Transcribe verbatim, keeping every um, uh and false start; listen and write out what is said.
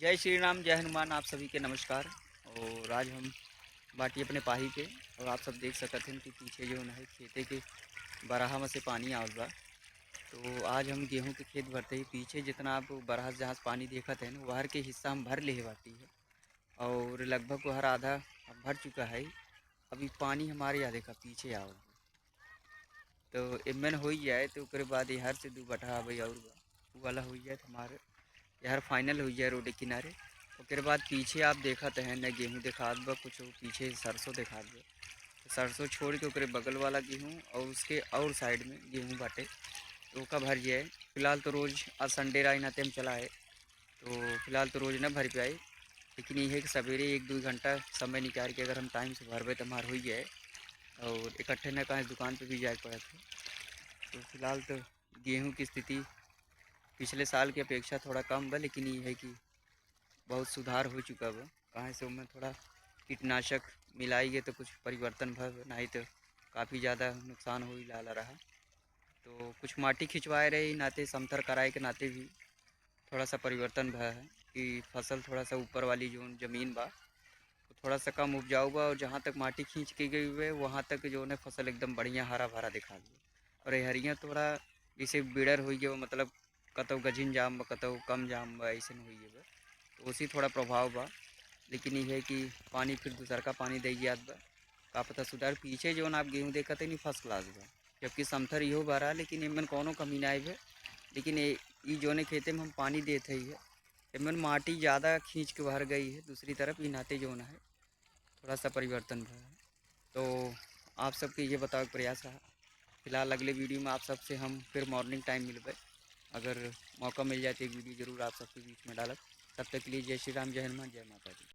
जय श्री राम, जय हनुमान, आप सभी के नमस्कार। और आज हम बाटी अपने पाही पे, और आप सब देख सकत हन कि पीछे जौन है खेते के बरहा में से पानी आवत बा। तो आज हम गेहूं के खेत भरते ही पीछे जितना आप बरहा से जहाँ से पानी देखत हन, वहर के हिस्सा हम भर लेहे बाटी है, और लगभग वहर आधा अब भर चुका है। अभी पानी हमारे यहाँ देखा पीछे आवत बा। तो एमन हो जाए तो ओकरे बाद एहर से दू बटहा अबे और बा, उ वाला हो जाए तो हमारे एहर final हो जाए रोड किनारे। ओकरे बाद पीछे आप देखत हैं न, गेहूं देखात बा, कुछ पीछे सरसों देखात बा। तो सरसों छोड़ के ओकरे बगल वाला गेहूं और उसके और side में गेहूं बाटे, तो ओका भर जाए। फिलहाल तो रोज आज Sunday रहा नाते हम चला है, तो फिलहाल तो रोज ना भर पाए, लेकिन ये है कि सवेरे एक दो घंटा समय निकाल के अगर हम time से भरबे तो हमार हो जाए, और इकट्ठे ना कहीं दुकान पे भी जाए पड़त है। तो फिलहाल तो गेहूं की स्थिति पिछले साल की अपेक्षा थोड़ा कम बा, लेकिन ये है कि बहुत सुधार हो चुका बा। काहे से ओमे थोड़ा कीटनाशक मिलाई गए तो कुछ परिवर्तन भा, नहीं तो काफ़ी ज़्यादा नुकसान हो लाला रहा। तो कुछ माटी खिंचवाए रहे नाते, समथर कराए के नाते भी थोड़ा सा परिवर्तन भा है कि फसल थोड़ा सा ऊपर वाली जो जमीन बा, वो थोड़ा सा कम उपजाऊ बा, और जहाँ तक माटी खींच के गई हुए, वहाँ तक जो है फसल एकदम बढ़िया हरा भरा दिखा गया। और ये हरिया थोड़ा जैसे बिड़र हो गया, मतलब कतौ गझिन जाम बा, कतौ कम जाम बा, ऐसन हो गया बा। तो उसी थोड़ा प्रभाव बा, लेकिन ये है कि पानी फिर दूसर का पानी दे जात बा, का पता सुधार। पीछे जौन आप गेहूँ देखत है, नहीं first class बा, जबकि समथर इहो बा रहा, लेकिन एमन कौनो कमी ना आए बा। लेकिन ये, ई जौने खेते में हम पानी देत है, एमन माटी ज़्यादा खींच के भर गई है दूसरी तरफ, ई नाते जौन है थोड़ा सा परिवर्तन भा है। तो आप सबके ये बतावे के प्रयास रहा। फिलहाल अगले video में आप सबसे हम फिर morning time मिलबे, अगर मौका मिल जाए तो एक video जरूर आप सबके बीच में डालब। तब तक के लिए जय श्री राम, जय हनुमान, जय माता दी।